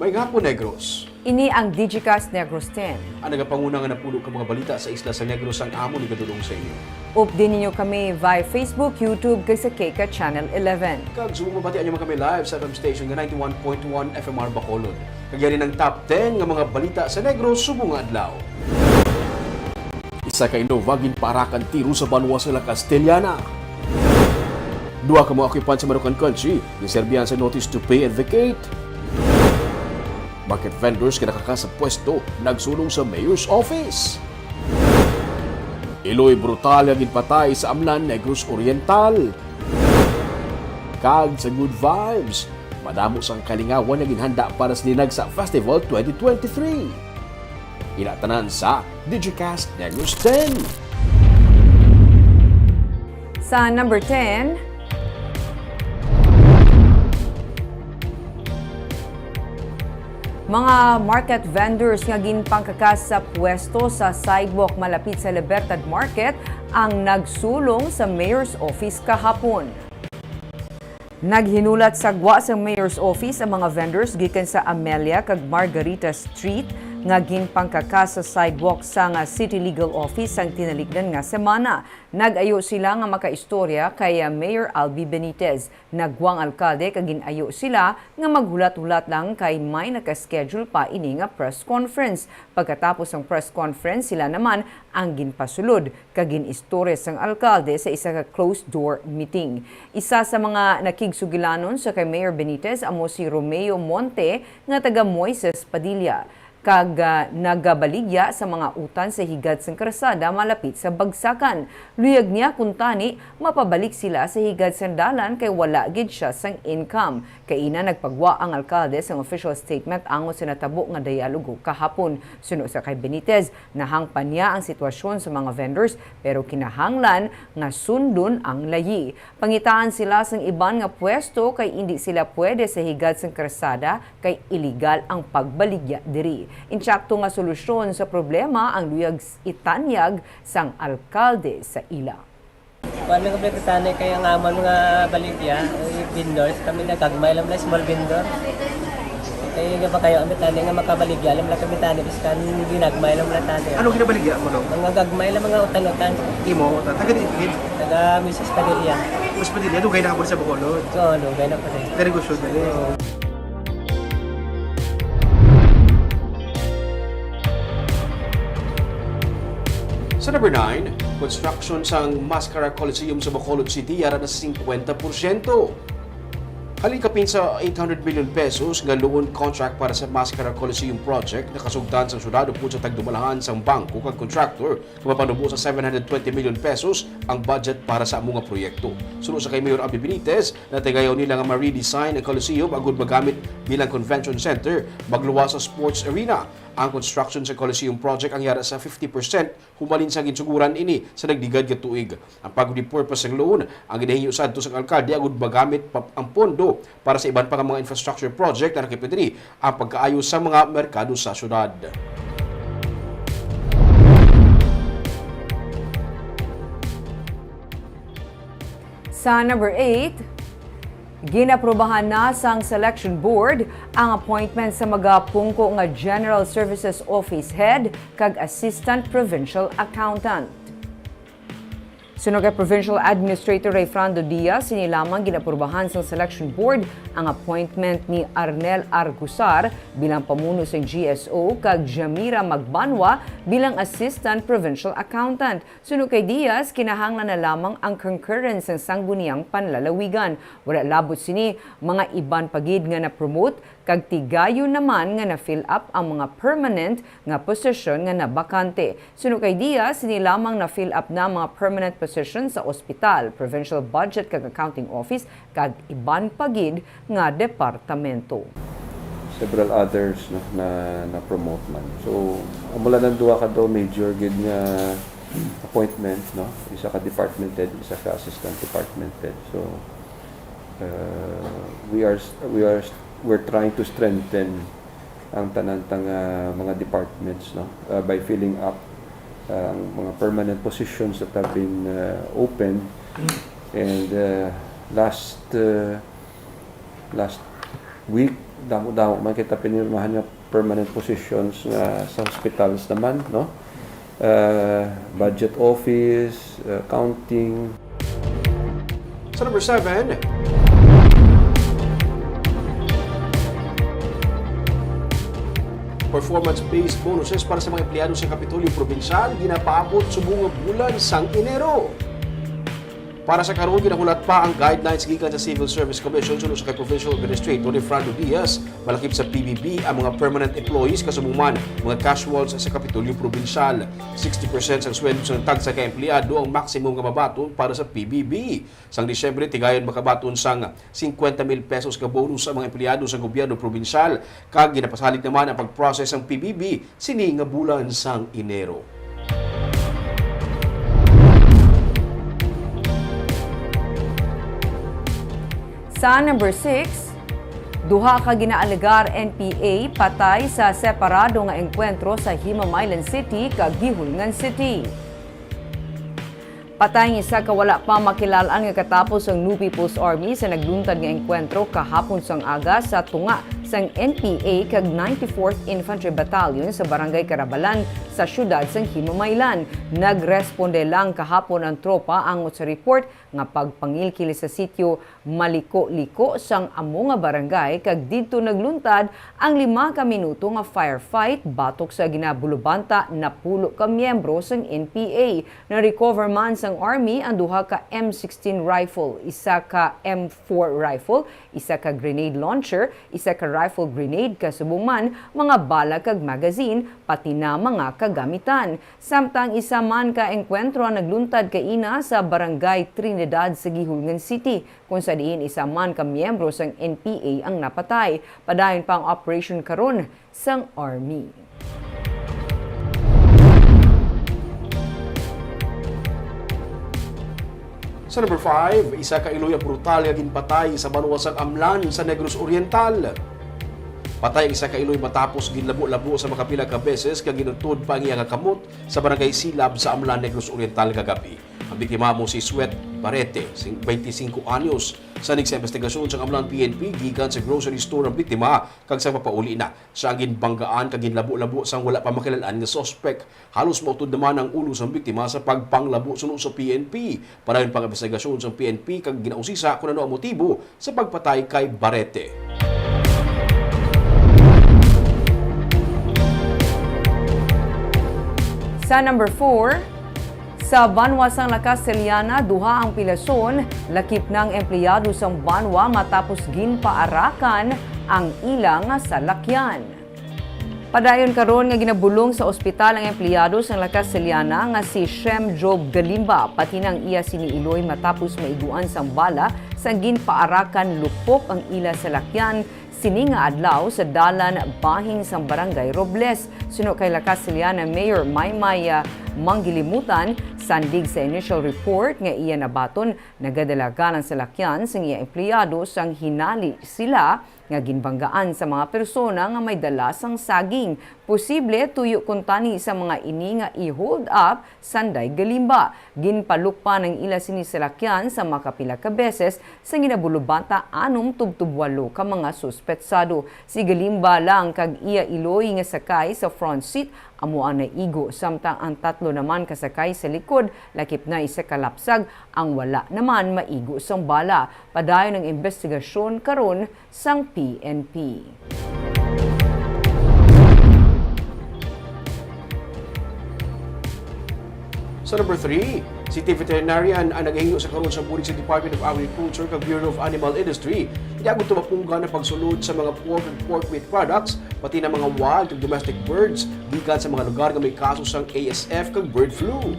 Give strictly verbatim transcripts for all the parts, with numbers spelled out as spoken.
Maayong hapon, Negros. Ini ang Digicast Negros ten. Ang nagapanguna nga napulo ka mga balita sa isla sa Negros ang amon igadulong sa inyo. Updi ninyo kami via Facebook, YouTube, kag sa K K Channel eleven. Kag subong mabatian nyo man kami live sa F M station nga ninety-one point one F M R Bacolod. Kag yari ang top ten nga mga balita sa Negros subong nga adlaw. Isa ka Innova ginpaarakan tiro sa banwa sa La Castellana. Duha ka mga occupant sa Manukan Country ginserbihan sa notice to pay and vacate. Market vendors nga nakakas sa pwesto nagsulong sa mayor's office. Iloy brutal nga ginpatay sa Amlan, Negros Oriental. Kag sa good vibes, madamo sang kalingawan nga ginhanda para sa Linagsa Festival twenty twenty-three. Ina tanan sa Digicast Negros ten. Sa number ten, mga market vendors nga ginpangkakas sa pwesto sa sidewalk malapit sa Libertad Market ang nagsulong sa mayor's office kahapon. Naghinulat sa gwa sa mayor's office ang mga vendors gikan sa Amelia kag Margarita Street nga ginpangkakas sa sidewalk sang City Legal Office sang tinalikdan nga semana. Nag-ayo sila nga makaistorya kay Mayor Albi Benitez. Nagwa ang alkalde kag gin-ayo sila nga maghulat-hulat lang kay may naka-schedule pa ini nga press conference. Pagkatapos sang press conference, sila naman ang ginpasulod kag gin-istorya sang alkalde sa isa ka closed-door meeting. Isa sa mga nakigsugilanon sa kay Mayor Benitez amo si Romeo Monte nga taga Moises Padilla, kag, ah, nagabaligya sa mga utan sa higad sang karsada malapit sa bagsakan. Luyag niya kuntani mapabalik sila sa higad sang dalan kay wala gid sia sang income. Kaina nagpagwa ang alkalde sang official statement angot sa natabo nga dialogo kahapon. Suno sa kay Benitez, nahangpan niya ang sitwasyon sa mga vendors, pero kinahanglan nga sundon ang layi. Pangitaan sila sang iban nga pwesto kay indi sila pwede sa higad sang karsada kay iligal ang pagbaligya diri. Insakto nga solusyon sa problema ang luyag s-, itanyag sang alkalde sa ila. Kuan nga problema tani kay ang amon nga baligya, eh, vendors, kami nagagmay lang, small vendor. Kay nga ba kayo, kami tani nga makabaligya lang lang kami tani, biskan ginagmay lang lang tani. Ano ginabaligya mo, no? Mga gagmay lang, mga utan-utan. Imo, utan. Taga di, di? Taga Misis Padilla. Misis Padilla, dugay na ka sa Bacolod? Oo, dugay na po rin. Very good show, very. Oo. Sa number nine, construction sang Mascara Coliseum sa Bacolod City yara na sa singkwenta porsyento. Halin kapin sa eight hundred million pesos nga loan contract para sa Mascara Coliseum project nakasugtan sang syudad upod sa tagdumalahan sang bangko kag contractor nga mapanubo sa seven hundred twenty million pesos ang budget para sa amo nga proyekto. Suno sa kay Mayor Albi Benitez, natigayon nila nga ma-redesign ang Coliseum agud magamit bilang convention center, magluwas sa sports arena. Ang construction sa Coliseum project ang yara sa fifty percent humalin sa ginsuguran ini sa nagligad nga tuig. Ang pag-repurpose sang loan ang ginahingyo sadto sang alkalde agud magamit pa ang pondo para sa iban pa nga mga infrastructure project nga nakapidiri ang pagkaayo sa mga merkado sa syudad. Sa number eight, ginaprubahan na sang Selection Board ang appointment sa mga pungko nga General Services Office Head kag Assistant Provincial Accountant. Suno kay Provincial Administrator Rayfrando Diaz, sini lamang ginaprubahan sang Selection Board ang appointment ni Arnel Argusar bilang pamuno sang G S O kag Jamira Magbanwa bilang Assistant Provincial Accountant. Suno kay Diaz, kinahanglan na lamang ang concurrence sang Sangguniang Panlalawigan. Wala labot sini, mga iban pa gid nga na-promote kag tigayon naman nga na-fill up ang mga permanent nga posisyon nga nabakante. Suno kay Diaz, sini lamang na-fill up na mga permanent position sa ospital, provincial budget kag accounting office, kag iban pa gid nga departamento. Several others, no, na na-promote man. So, amo lang ang duha ka daw major gid nga appointment, no? Isa ka department head, isa ka assistant department head. So, uh, we are, we are, we're trying to strengthen ang tanan ta nga mga departments, no? Uh, by filling up, uh, ang mga permanent positions that have been, uh, opened. And, uh, last, uh, last week, Damo-damo man kita pinirmahan nga permanent positions nga sa hospitals naman, no? Uh, budget office, uh, accounting. Sa number seven, performance-based bonuses para sa mga empleyado sa Kapitolyo Probinsyal ginapaabot subong nga bulan sang Enero. Para sa karon, ginahulat pa ang guidelines gikan sa Civil Service Commission suno sa kay Provincial Administrator ni Fernando Diaz. Malakip sa P B B ang mga permanent employees, kasubong man mga casuals sa Kapitolyo Probinsyal. Sixty percent sang sweldo sang tagsa ka empleyado ang maximum nga mabaton para sa P B B. Sang Disyembre, tigayon makabaton sang singkwenta mil pesos ka bonus ang mga empleyado sa gobyerno probinsyal, kag ginapasalig naman ang pag-process sang P B B sini nga bulan sang Enero. Sa number six, duha ka ginaalegar N P A patay sa separado nga engkwentro sa Himamaylan City kag Guihulngan City. Patay ang isa ka wala pa makilal-an nga katapo sang New People's Army sa nagluntad nga engkwentro kahapon sang aga sa tunga sang N P A kag ninety-fourth Infantry Battalion sa Barangay Carabalan sa siyudad sang Himamaylan. Nagresponde lang kahapon ang tropa angot sa report nga pagpangilkil sa sitio maliko-liko sang amo nga barangay, kag didto nagluntad ang lima ka minuto nga firefight batok sa ginabulubanta napulo ka miyembro sang N P A. Na-recover man sang Army ang duha ka M sixteen rifle, isa ka M four rifle, isa ka grenade launcher, isa ka rifle grenade, kasubong man mga bala kag magazine, pati na mga kagamitan. Samtang isa man ka engkwentro ang nagluntad kaina sa Barangay Trinidad sa Guihulngan City, kung sa diin isa man ka miyembro sang N P A ang napatay. Padayon pa ang operation karon sang Army. Sa number five, isa ka iloy ang brutal nga ginpatay sa banwa sang Amlan sa Negros Oriental. Patay ang isa ka iloy matapos ginlabo-labo sa makapila ka beses kag ginutod pa ang iya nga kamot sa barangay Silab sa Amlan, Negros Oriental kagabi. Ang biktima amo si Swet Barete, sing-, twenty-cinco anyos. Sanig sa investigasyon sang Amlan P N P, gikan sa grocery store ang biktima kag sa papauli na, siya ang ginbanggaan kag ginlabo-labo sang wala pa makilal-an nga suspek. Halos mautod naman ang ulo sang biktima sa pagpanglabo suno sa P N P. Padayon pa ang investigasyon sang P N P kag ginausisa kung ano ang motibo sa pagpatay kay Barete. Sa number four, sa banwa sang La Castellana, duha ang pilason, lakip na ang empleyado sang banwa matapos ginpaarakan ang ila nga salakyan. Padayon karon nga ginabulong sa ospital ang empleyado sang La Castellana nga si Shem Job Galimba, pati na ang iya sini iloy matapos maiguan sang bala sang ginpaarakan lupok ang ila salakyan sini nga adlaw sa dalan bahin sang Barangay Robles. Suno kay La Castellana Mayor Maymay, ah, Manggilimutan, sandig sa initial report nga iya nabaton, nagadala ang salakyan sang iya empleyado sang hinali sila nga ginbanggaan sa mga persona nga may dala sang saging. Posible tuyo kuntani sa mga ini nga i-hold up sanday Galimba. Ginpalukpan ang ila sini salakyan sa makapila ka beses sa ginabulubanta anom tubtob walo ka mga suspetsado. Si Galimba lang kag iya iloy nga sakay sa front seat amo ang naigo, samtang ang tatlo naman ka sakay sa likod, lakip na isa ka lapsag, ang wala naman maigo sang bala. Padayon ang investigasyon karon sang P N P. Sa number three, city veterinarian ang nagahingyo sa karon sa bulig sa Department of Agriculture kag Bureau of Animal Industry, niagod tumapunggan ang pagsulod sa mga pork ug pork meat products, pati na mga wild ug domestic birds, gikan sa mga lugar nga may kaso sang A S F kag bird flu.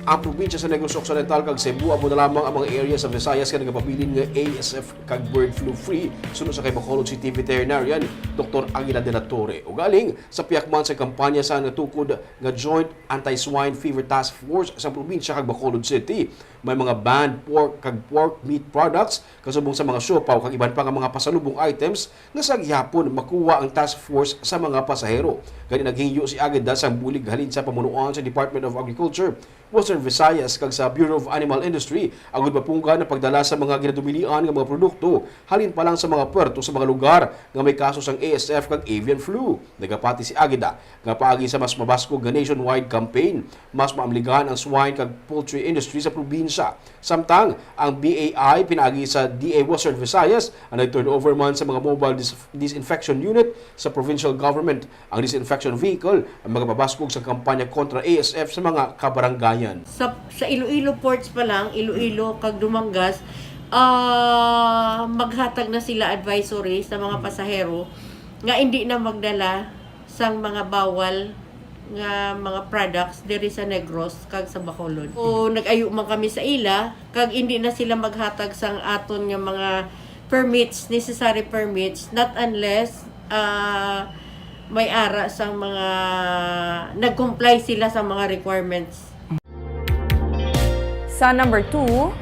Ang probinsya sa Negros Occidental kag Cebu, amo na lamang ang mga area sa Visayas nga nagapabilin nga A S F kag bird flu free, suno sa kay Bacolod City Veterinarian, Doktor Aguila de la Torre. Ugaling, sa pihak man sa kampanya sa natukod nga Joint Anti-Swine Fever Task Force sa probinsya kag Bacolod City, may mga banned pork kag pork meat products, kasubong sa mga siopaw kag iban pa nga mga pasalubong items nga sa gihapon makuha ang task force sa mga pasahero. Gani naghingyo si Aguila sang bulig halin sa pamunuan sa Department of Agriculture Western Visayas kag sa Bureau of Animal Industry agud mapunggan ang pagdala sa mga ginadumilian nga mga produkto halin pa lang sa mga puerto sa mga lugar nga may kaso sang A S F kag avian flu. Nagapati si Agida nga paagi sa mas mabaskog nga nationwide campaign, mas maamligan ang swine kag poultry industry sa probinsya. Samtang ang B A I pinaagi sa D A Western Visayas ang nag-turnover man sa mga mobile dis-, disinfection unit sa provincial government. Ang disinfection vehicle ang magapabaskog sa kampanya kontra A S F sa mga kabaranggayan. Sa, sa Iloilo ports pa lang, Iloilo kag Dumangas, ah, maghatag na sila advisory sa mga pasahero nga hindi na magdala sang mga bawal nga mga products diri sa Negros kag sa Bacolod. O nag-ayo man kami sa ila, kag hindi na sila maghatag sang aton nga mga permits, necessary permits, not unless, ah, may ara sang mga nag-comply sila sa mga requirements. Sa number two,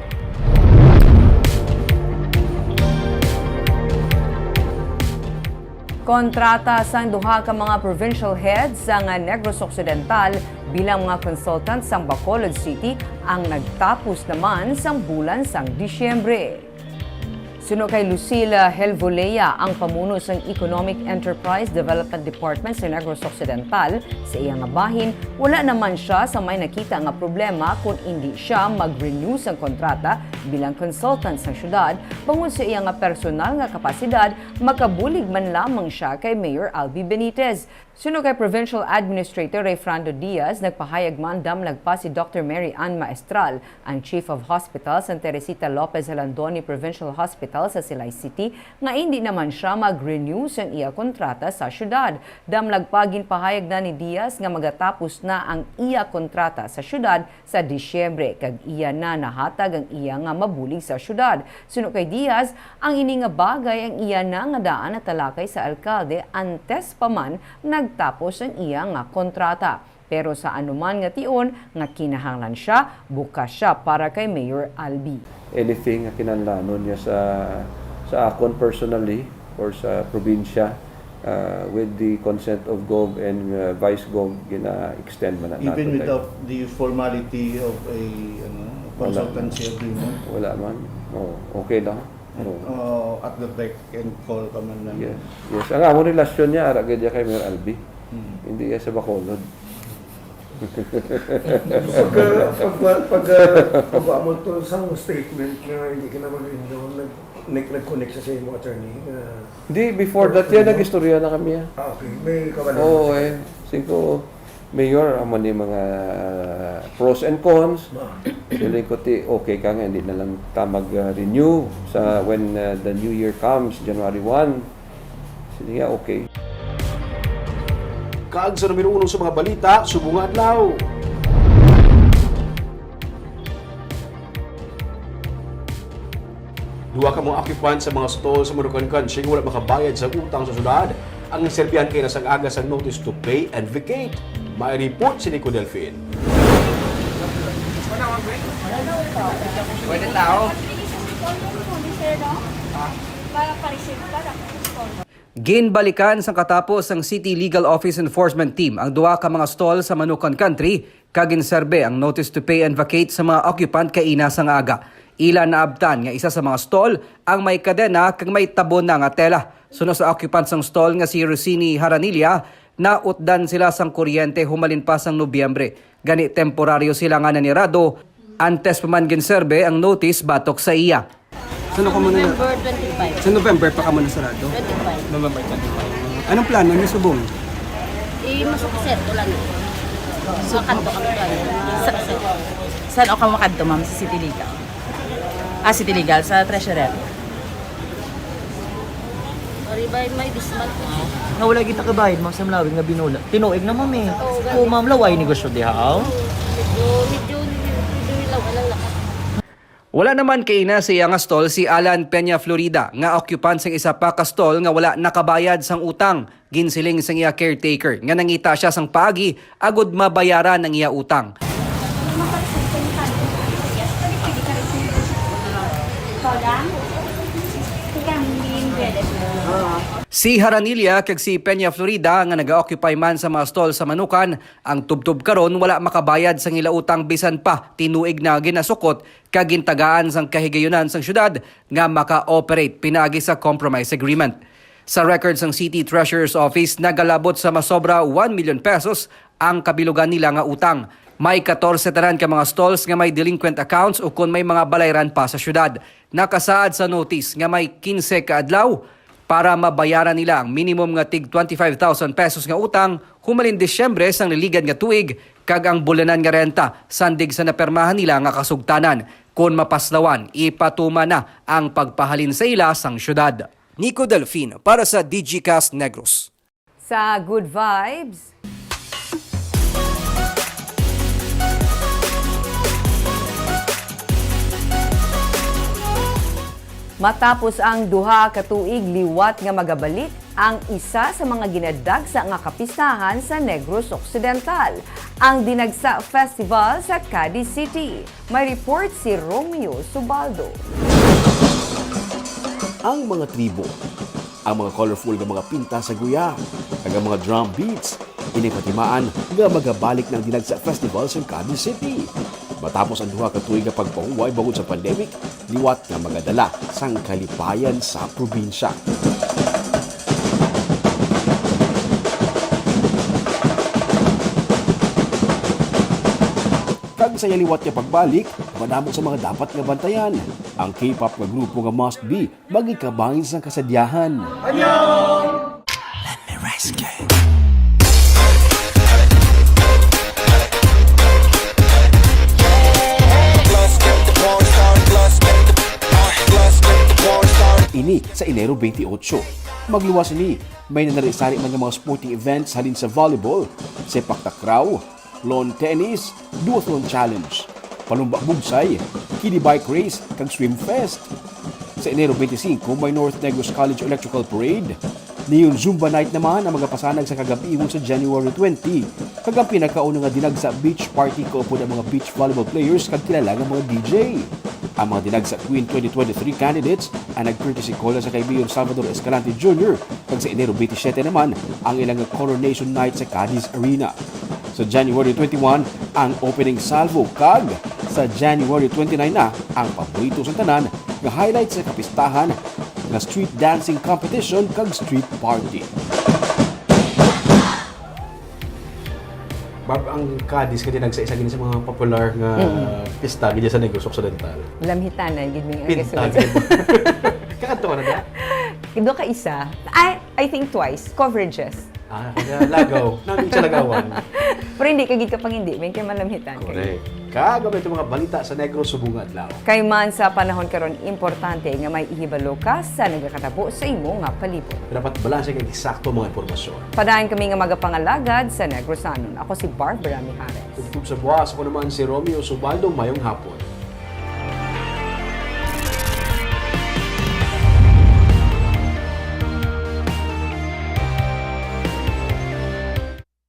kontrata sang duha ka mga provincial heads sang Negros Occidental bilang mga consultant sang Bacolod City ang nagtapos naman sang bulan sang Disyembre. Suno kay Lucille Helvolea, ang pamuno sang Economic Enterprise Development Department sa Negros Occidental, sa iya nga bahin, wala naman sia sa may nakita nga problema kon indi sia mag-renew sang kontrata bilang consultant sang syudad, bangod sa iya nga personal nga kapasidad, makabulig man lamang sia kay Mayor Albee Benitez. Suno kay Provincial Administrator Rayfrando Diaz, nagpahayag man damlag pa si Doctor Mary Ann Maestral, ang Chief of Hospital sang Teresita Lopez Jalandoni Provincial Hospital sa Silay City, nga indi naman sia mag-renew sang iya kontrata sa syudad. Damlag pa, ginpahayag na ni Diaz nga magatapos na ang iya kontrata sa syudad sa Disyembre, kag iya na nahatag ang iya nga mabulig sa syudad. Suno kay Diaz, ang ini nga bagay ang iya na nga daan natalakay sa alkalde antes pa man nagtapos ang iya nga kontrata. Pero sa anuman nga tion nga kinahanglan sia, bukas sia para kay Mayor Albee. Anything nga kinahanglanon niya sa, sa akon personally or sa probinsya, uh, with the consent of Gov and, uh, Vice Gov, gina-extend man na nato. Even without the formality of a, ano, consultancy agreement? Wala man. Oh, okay lang. Oh. Uh, at the beck and call ka man lang. Yes. Yes. Ang among relasyon niya, ara gid niya kay Mayor Albee. Hmm. Hindi iya sa Bacolod. Pag, pag, pag, pag, pag, pag, mo to sa statement na hindi ka naman rin doon, nag, nag, nag-connect sa imo attorney na... Hindi, before that yan, nag-istorya na kami. Ah, okay. May kabalo. Oo, eh. Sige, Mayor, amo ni mga pros and cons. Feeling ko ti okay ka nga, hindi na lang ta mag-renew sa when uh, the new year comes, January one. Sige nga, okay. Kag sa numero uno sa mga balita, subong nga adlaw. Duha ka mga occupant sa mga stall sa Manukan Country nga wala makabayad sa utang sa syudad ang ginserbihan kaina sang aga sang notice to pay and vacate. May report si Nico Delfin. Pwede tao. Ginbalikan sang katapos sang City Legal Office Enforcement Team ang duha ka mga stall sa Manukan Country kag ginserbe ang notice to pay and vacate sa mga occupant kaina sang aga. Ila naabtan nga isa sa mga stall ang may kadena kag may tabon na nga tela. Suno sa occupant sang stall nga si Rosini Haranilla, nautdan sila sang kuryente humalin pa sang Nobyembre. Gani temporaryo sila nga nanirado, antes pa man ginserbe ang notice batok sa iya. Sa ano ka muna na? November twenty-five. Sa November pa ka muna sarado? Twenty-five. November twenty-five. Anong plano niyo subong? Eh, masukset ko lang. So, kanto kami plano. Sa, sa, saan ako makadto, ma'am? Sa City Legal? Ah, City Legal, sa Treasurer. Ari ba may Bismarck? Nga wala kita kabayad, ma'am, sa Mlawig nga binula. Tinuig na, ma'am, eh. Oo, ma'am, laway negosyo diha, aw. Medyo, medyo, medyo, medyo, medyo, medyo, medyo, Wala naman kaina sa iya nga stall si Alan Peña Florida, nga occupant sang isa pa ka stall nga wala nakabayad sang utang. Ginsiling sang iya caretaker nga nangita siya sang paagi agud mabayaran ang iya utang. Si Haranilla kag si Peña Florida nga nag-occupy man sa mga stall sa Manukan, ang tubtob karon wala makabayad sang ila utang bisan pa tinuig na ginasukot kag gintagaan sang kahigayunan sang syudad nga maka-operate pinaagi sa compromise agreement. Sa record sang City Treasurer's Office, nagalabot sa masobra one million pesos ang kabilugan nila nga utang. May katorse tanan ka mga stalls nga may delinquent accounts ukon may mga balayran pa sa syudad. Nakasaad sa notice nga may kinse ka adlaw para mabayaran nila ang minimum nga tig twenty-five thousand pesos nga utang humalin Disyembre sang naligad nga tuig, kag ang bulanan nga renta sandig sa napirmahan nila nga kasugtanan, kon mapaslawan, ipatuman na ang pagpahalin sa ila sang syudad. Nico Delfin para sa Digicast Negros. Sa Good Vibes. Matapos ang duha ka tuig liwat nga magabalik ang isa sa mga ginadagsa nga kapistahan sa Negros Occidental, ang Dinagsa Festival sa Cadiz City. May report si Romeo Subaldo. Ang mga tribo, ang mga colorful nga mga pinta sa guya, kag ang mga drum beats, ini patimaan nga magabalik na ang Dinagsa Festival sa Cadiz City. Matapos ang duha ka tuig nga pagpahuway bangod sa pandemic, liwat nga magadala sang kalipayan sa probinsya. Kag sa iya liwat nga pagbalik, madamo sa mga dapat nga bantayan. Ang K-pop nga grupo nga Must Be magikabahin sang kasadyahan. Let me rescue. Ini sa Enero twenty-eight. Magluwas ini, may nanari-sari man nga mga sporting events halin sa volleyball, sepak takraw, lawn tennis, duathlon challenge, palumba bugsay, kiddie bike race, kag swim fest. Sa Enero twenty-five, may North Negros College Electrical Parade. Neon Zumba Night naman ang magapasanag sa kagabion sa January twenty, kag ang pinakauna nga Dinagsa Beach Party kaupod ang mga beach volleyball players kag kilala nga mga D J. Ang mga Dinagsa Queen twenty twenty-three candidates ang nag-courtesy call sa kay Mayor Salvador Escalante Junior, kag sa Enero twenty-seven naman ang ilang Coronation Night sa Cadiz Arena. Sa January twenty-one ang opening salvo, kag sa January twenty-nine na ang paborito sa tanan nga highlight sa kapistahan nga street dancing competition kag street party. Bab, ang Cadiz kay Dinagsa, isa gid sa mga popular nga Mm. pista gid sa Negros Occidental. Lamhitanan gid mi ang Pinta kasulod. gid. Kakanto ka na ba? Duha ka isa. I, I think twice. Coverages. Ah, kaya lagaw. Namin sa lagawan. Pero hindi ka gid ka pangindi, may kay malamhitan ka. Correct. Kag ang mga balita sa Negros subong nga adlaw. Kay man sa panahon karon, importante nga may ihibalo ka sa nagakatabo sa imo nga palibot. Dapat balanse kag eksakto mga impormasyon. Padayon kami nga magapangalagad sa Negrosanon. Ako si Barbara Mijares. Tubtob sa buwas, ako naman si Romeo Subaldo. Mayong hapon.